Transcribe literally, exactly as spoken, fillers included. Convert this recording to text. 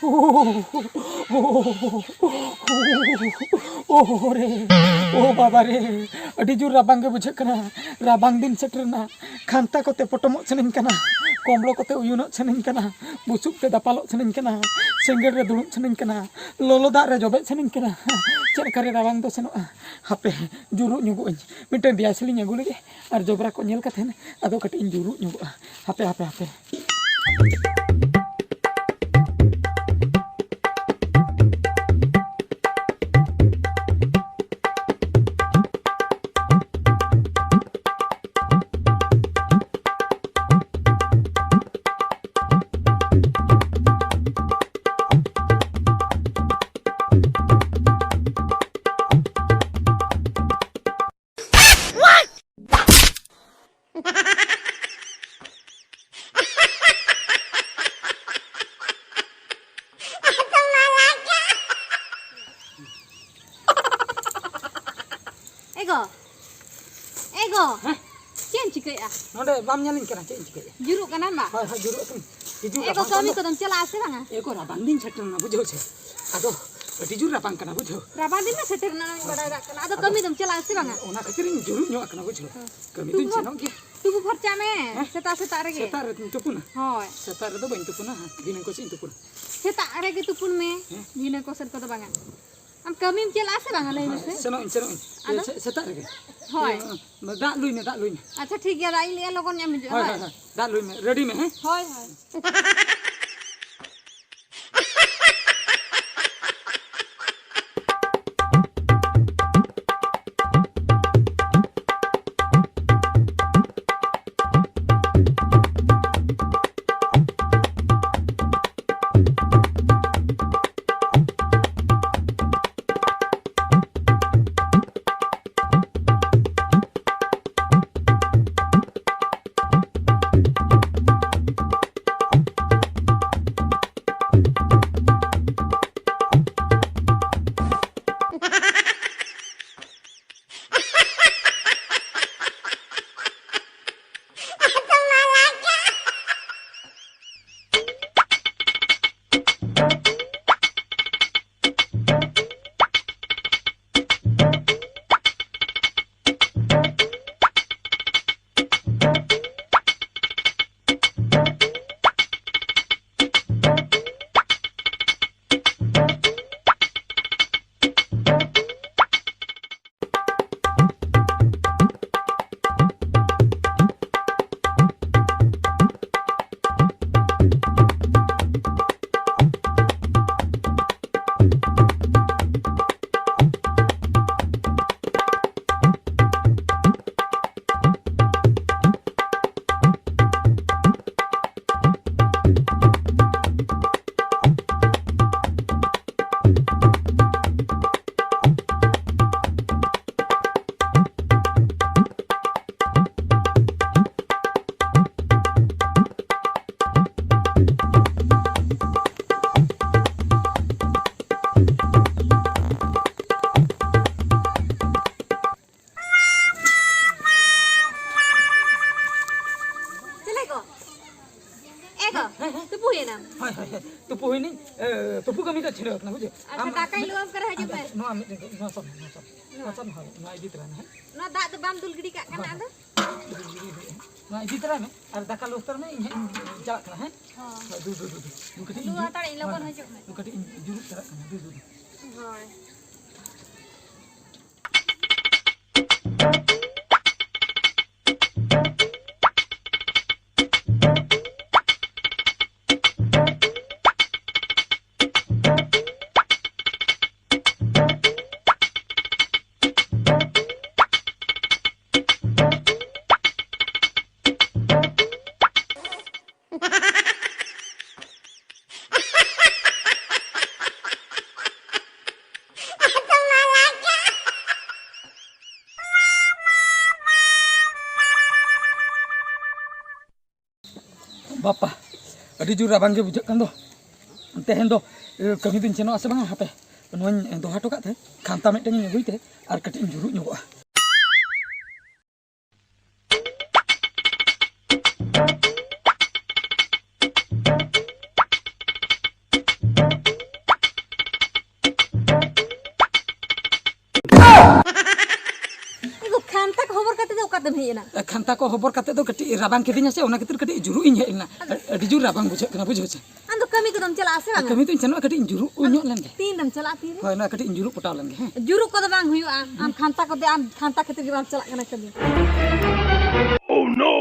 ᱳ ᱨᱮ, ᱳ ᱵᱟᱵᱟ ᱨᱮ, ᱟᱹᱰᱤ ᱡᱳᱨ ᱨᱟᱵᱟᱝ ᱜᱮ ᱵᱩᱡᱷᱟᱹᱜ ᱠᱟᱱᱟ᱾ ᱨᱟᱵᱟᱝ ᱫᱤᱱ ᱥᱮᱴᱮᱨᱮᱱᱟ, ᱠᱷᱟᱱᱛᱟ ᱠᱚᱛᱮ ᱯᱚᱴᱚᱢᱚᱜ ᱥᱟᱱᱟᱧ ᱠᱟᱱᱟ, ᱠᱚᱢᱵᱚᱞ ᱠᱚᱛᱮ ᱩᱭᱩᱱᱚᱜ ᱥᱟᱱᱟᱧ ᱠᱟᱱᱟ, ᱵᱩᱥᱩᱵ ᱛᱮ ᱫᱟᱯᱟᱞᱚᱜ ᱥᱟᱱᱟᱧ ᱠᱟᱱᱟ, ᱥᱮᱸᱜᱮᱞ ᱨᱮ ᱫᱩᱲᱩᱵ ᱥᱟᱱᱟᱧ ᱠᱟᱱᱟ, ᱞᱚᱞᱚ ᱫᱟᱜ ᱨᱮ ᱡᱚᱵᱮᱜ ᱥᱟᱱᱟᱧ ᱠᱟᱱᱟ᱾ ᱪᱮᱫ ᱞᱮᱠᱟᱨᱮ ᱨᱟᱵᱟᱝ ᱫᱚ ᱥᱮᱱᱚᱜᱼᱟ? ᱦᱟᱯᱮ, ᱡᱩᱨᱩᱜ ᱧᱚᱜᱚᱜ ᱟᱹᱧ᱾ ᱢᱤᱫᱴᱟᱝ ᱫᱮᱭᱟ ᱥᱤᱞᱤᱧ ᱟᱹᱜᱩ ᱞᱮᱜᱮ ᱟᱨ ᱡᱚᱵᱽᱨᱟ ᱠᱚ ᱧᱮᱞ ᱠᱟᱛᱮ ᱟᱫᱚ ᱠᱟᱹᱴᱤᱡ ᱤᱧ ᱡᱩᱨᱩᱜ ᱧᱚᱜᱚᱜᱼᱟ᱾ ᱦᱟᱯᱮ, ᱦᱟᱯᱮ, ᱦᱟᱯᱮ᱾ ᱮ ᱜᱚ, ᱮ ᱜᱚ, ᱦᱮᱸ? ᱪᱮᱫ ᱮᱢ ᱪᱤᱠᱟᱹᱭᱮᱫᱼᱟ? ᱱᱚᱰᱮ ᱵᱟᱢ ᱧᱮᱞᱤᱧ ᱠᱟᱱᱟ, ᱪᱮᱫ ᱤᱧ ᱪᱤᱠᱟᱹᱭᱮᱫᱼᱟ? ᱡᱩᱨᱩᱜ ᱠᱟᱱᱟᱢ ᱵᱟ? ᱦᱳᱭ, ᱦᱳᱭ, ᱡᱩᱨᱩᱜ ᱠᱟᱹᱱᱟᱹᱧ᱾ ᱦᱤᱡᱩᱜ ᱮ ᱜᱚ, ᱨᱟᱵᱟᱝ ᱠᱟᱹᱢᱤ ᱠᱟᱱ ᱫᱚ᱾ ᱠᱚᱫᱚᱢ ᱪᱟᱞᱟᱜᱼᱟ ᱥᱮ ᱵᱟᱝᱟ? ᱮ ᱜᱚ, ᱨᱟᱵᱟᱝ ᱫᱤᱱ ᱥᱮᱴᱮᱨ ᱮᱱᱟ, ᱵᱩᱡᱷᱟᱹᱣ ᱪᱮ? ᱟᱫᱚ ᱟᱹᱰᱤ ᱡᱳᱨ ᱨᱟᱵᱟᱝ ᱠᱟᱱᱟ, ᱵᱩᱡᱷᱟᱹᱣ᱾ ᱨᱟᱵᱟᱝ ᱫᱤᱱ ᱢᱟ ᱥᱮᱴᱮᱨ ᱮᱱᱟ, ᱤᱧ ᱵᱟᱰᱟᱭ ᱠᱟᱜ ᱠᱟᱱᱟ᱾ ᱟᱫᱚ ᱟᱫᱚ ᱠᱟᱹᱢᱤ ᱫᱚᱢ ᱪᱟᱞᱟᱜᱼᱟ ᱥᱮ ᱵᱟᱝᱟ? ᱚᱱᱟ ᱠᱷᱟᱹᱛᱤᱨ ᱤᱧ ᱡᱩᱨᱩᱜ ᱧᱚᱜ ᱟᱠᱟᱱᱟ, ᱵᱩᱡᱷᱟᱹᱣ᱾ ᱦᱮᱸ᱾ ᱠᱟᱹᱢᱤ ᱫᱚᱧ ᱛᱩᱯᱩ, ᱥᱮᱱᱚᱜ ᱜᱮᱭᱟ᱾ ᱛᱩᱯᱩ ᱯᱷᱟᱨᱪᱟᱜ ᱢᱮ, ᱦᱮᱸ? ᱥᱮᱛᱟᱜ ᱥᱮᱛᱟᱜ ᱨᱮᱜᱮ᱾ ᱥᱮᱛᱟᱜ ᱨᱮ ᱛᱩᱯᱩᱱᱟ? ᱦᱳᱭ᱾ ᱥᱮᱛᱟᱜ ᱨᱮᱫᱚ ᱵᱟᱹᱧ ᱛᱩᱯᱩᱱᱟ, ᱦᱟᱸᱜ ᱫᱷᱤᱱᱟᱹᱝ ᱠᱚ ᱥᱮᱫ ᱤᱧ ᱛᱩᱯᱩᱱᱟ᱾ ᱥᱮᱛᱟᱜ ᱨᱮᱜᱮ ᱛᱩᱯᱩᱱ ᱢᱮ, ᱦᱮᱸ? ᱫᱷᱤᱱᱟᱹᱝ ᱠᱚ ᱥᱮᱫ ᱠᱚᱫᱚ ᱵᱟᱝᱟ᱾ ᱟᱢ ᱠᱟᱹᱢᱤᱢ ᱪᱟᱞᱟᱜᱼᱟ ᱥᱮ ᱵᱟᱝᱟ, ᱞᱟᱹᱭ ᱢᱮᱥᱮ? ᱥᱮᱱᱚᱜ ᱟᱹᱧ, ᱥᱮᱱᱚᱜ ᱟᱹᱧ᱾ ᱟᱫᱚ? ᱥᱮ-, ᱥᱮᱛᱟᱜ ᱨᱮᱜᱮ᱾ ᱦᱳᱭ᱾ ᱤᱭᱟᱹ, ᱫᱟᱜ ᱞᱩᱭ ᱢᱮ, ᱫᱟᱜ ᱞᱩᱭ ᱢᱮ᱾ ᱟᱪᱪᱷᱟ, ᱴᱷᱤᱠ ᱜᱮᱭᱟ, ᱫᱟᱜ ᱤᱧ ᱞᱟᱹᱭᱟ, ᱞᱚᱜᱚᱱ ᱧᱚᱜ ᱮᱢ ᱦᱤᱡᱩᱜᱼᱟ, ᱦᱳᱭ, ᱦᱳᱭ? ᱦᱳᱭ, ᱦᱳᱭ, ᱫᱟᱜ ᱞᱩᱭ ᱢᱮ, ready ᱢᱮ, ᱦᱮᱸ? ᱦᱳᱭ, ᱦᱳᱭ᱾ ᱛᱩᱯᱩ ᱦᱩᱭᱮᱱᱟᱢ? ᱦᱳᱭ, ᱦᱳᱭ, ᱦᱳᱭ᱾ ᱛᱩᱯᱩ ᱦᱩᱭᱱᱟᱹᱧ᱾ ᱮ, ᱛᱩᱯᱩ ᱠᱟᱹᱢᱤ ᱫᱚ ᱪᱷᱤᱰᱟᱹᱣ ᱟᱠᱟᱱᱟ, ᱵᱩᱡᱷᱟᱹᱣ? ᱟᱪᱪᱷᱟ, ᱟᱢ ᱫᱟᱠᱟᱧ ᱞᱩᱣᱟᱢ ᱠᱟᱱᱟ, ᱦᱤᱡᱩᱜ ᱢᱮ᱾ ᱱᱚᱣᱟ ᱢᱤᱫᱴᱮᱱ, ᱱᱚᱣᱟ ᱥᱟᱵ ᱢᱮ, ᱱᱚᱣᱟ ᱥᱟᱵ ᱢᱮ᱾ ᱱᱚᱣᱟ ᱥᱟᱵ ᱢᱮ, ᱦᱳᱭ, ᱱᱚᱣᱟ ᱤᱫᱤ ᱛᱚᱨᱟᱭ ᱢᱮ, ᱦᱮᱸ? ᱱᱚᱣᱟ ᱫᱟᱜ ᱫᱚ ᱵᱟᱢ ᱫᱩᱞ ᱜᱤᱰᱤ ᱠᱟᱜ ᱠᱟᱱᱟ ᱟᱫᱚ? ᱱᱚᱣᱟ ᱤᱫᱤ ᱛᱚᱨᱟᱭ ᱢᱮ ᱟᱨ ᱫᱟᱠᱟ ᱞᱩ ᱦᱟᱛᱟᱲ ᱢᱮ, ᱤᱧ ᱦᱟᱸᱜ ᱤᱧ ᱪᱟᱞᱟᱜ ᱠᱟᱱᱟ, ᱦᱮᱸ? ᱦᱚᱸ᱾ ᱦᱳᱭ, ᱫᱩ, ᱫᱩ, ᱫᱩ, ᱫᱩ᱾ ᱱᱩᱭ ᱠᱟᱹᱴᱤᱡ ᱞᱩ ᱤᱧ ᱡᱩᱨᱩᱜ, ᱦᱟᱛᱟᱲ ᱤᱧ, ᱞᱚᱜᱚᱱ ᱦᱳᱭ, ᱦᱤᱡᱩᱜ ᱢᱮ᱾ ᱱᱩᱭ ᱠᱟᱹᱴᱤᱡ ᱤᱧ ᱡᱩᱨᱩᱜ ᱪᱟᱞᱟᱜ ᱠᱟᱱᱟ, ᱫᱩ, ᱫᱩ, ᱫᱩ᱾ ᱦᱳᱭ᱾ ᱵᱟᱯᱟ, ᱟᱹᱰᱤ ᱡᱳᱨ ᱨᱟᱵᱟᱝ ᱜᱮ ᱵᱩᱡᱷᱟᱹᱜ ᱠᱟᱱ ᱫᱚ᱾ ᱛᱮᱦᱮᱧ ᱫᱚ, ᱮ, ᱠᱟᱹᱢᱤ ᱫᱚᱧ ᱥᱮᱱᱚᱜᱼᱟ ᱥᱮ ᱵᱟᱝᱟ? ᱦᱟᱯᱮ, ᱱᱚᱣᱟᱧ ᱫᱚᱦᱚ ᱦᱚᱴᱚ ᱠᱟᱜ ᱛᱮ, ᱠᱷᱟᱱᱛᱟ ᱢᱤᱫᱴᱟᱝ ᱤᱧ ᱟᱹᱜᱩᱭ ᱛᱮ ᱟᱨ ᱠᱟᱹᱴᱤᱡ ᱤᱧ ᱡᱩᱨᱩᱜ ᱧᱚᱜᱚᱜᱼᱟ᱾ ᱮ ᱜᱳ, ᱠᱷᱟᱱᱛᱟ ᱠᱚ ᱦᱚᱵᱚᱨ ᱠᱟᱛᱮ ᱫᱚ ᱚᱠᱟᱛᱮᱢ ᱦᱮᱡ ᱮᱱᱟ? ᱮ, ᱠᱷᱟᱱᱛᱟ ᱠᱚ ᱦᱚᱵᱚᱨ ᱠᱟᱛᱮ ᱫᱚ ᱠᱟᱹᱴᱤᱡ ᱨᱟᱵᱟᱝ ᱠᱤᱫᱤᱧᱟ ᱥᱮ, ᱚᱱᱟ ᱠᱷᱟᱹᱛᱤᱨ ᱠᱟᱹᱴᱤᱡ ᱡᱩᱨᱩᱜ ᱤᱧ ᱦᱮᱡ ᱞᱮᱱᱟ᱾ ᱟᱹᱰᱤ ᱡᱳᱨ ᱨᱟᱵᱟᱝ ᱵᱩᱡᱷᱟᱹᱜ ᱠᱟᱱᱟ, ᱵᱩᱡᱷᱟᱹᱣ ᱪᱮ? ᱟᱢ ᱫᱚ ᱠᱟᱹᱢᱤ ᱠᱚᱫᱚᱢ ᱪᱟᱞᱟᱜᱼᱟ ᱥᱮ ᱵᱟᱝᱟ? ᱠᱟᱹᱢᱤ ᱫᱚᱧ ᱥᱮᱱᱚᱜᱼᱟ, ᱠᱟᱹᱴᱤᱡ ᱤᱧ ᱡᱩᱨᱩᱜ ᱧᱚᱜ ᱞᱮᱱ ᱜᱮ᱾ ᱛᱤᱱ ᱨᱮᱢ ᱪᱟᱞᱟᱜᱼᱟ, ᱛᱤᱱ ᱨᱮ? ᱦᱳᱭ, ᱱᱚᱣᱟ ᱠᱟᱹᱴᱤᱡ ᱤᱧ ᱡᱩᱨᱩᱜ ᱯᱚᱴᱟᱣ ᱞᱮᱱ ᱜᱮ, ᱦᱮᱸ᱾ ᱡᱩᱨᱩᱜ ᱠᱚᱫᱚ ᱵᱟᱝ ᱦᱩᱭᱩᱜᱼᱟ, ᱟᱢ ᱠᱷᱟᱱᱛᱟ ᱠᱚᱛᱮ, ᱟᱢ ᱠᱷᱟᱱᱛᱟ ᱠᱷᱟᱹᱛᱤᱨ ᱜᱮ ᱵᱟᱢ ᱪᱟᱞᱟᱜ ᱠᱟᱱᱟ ᱠᱟᱹᱢᱤ᱾ Oh no!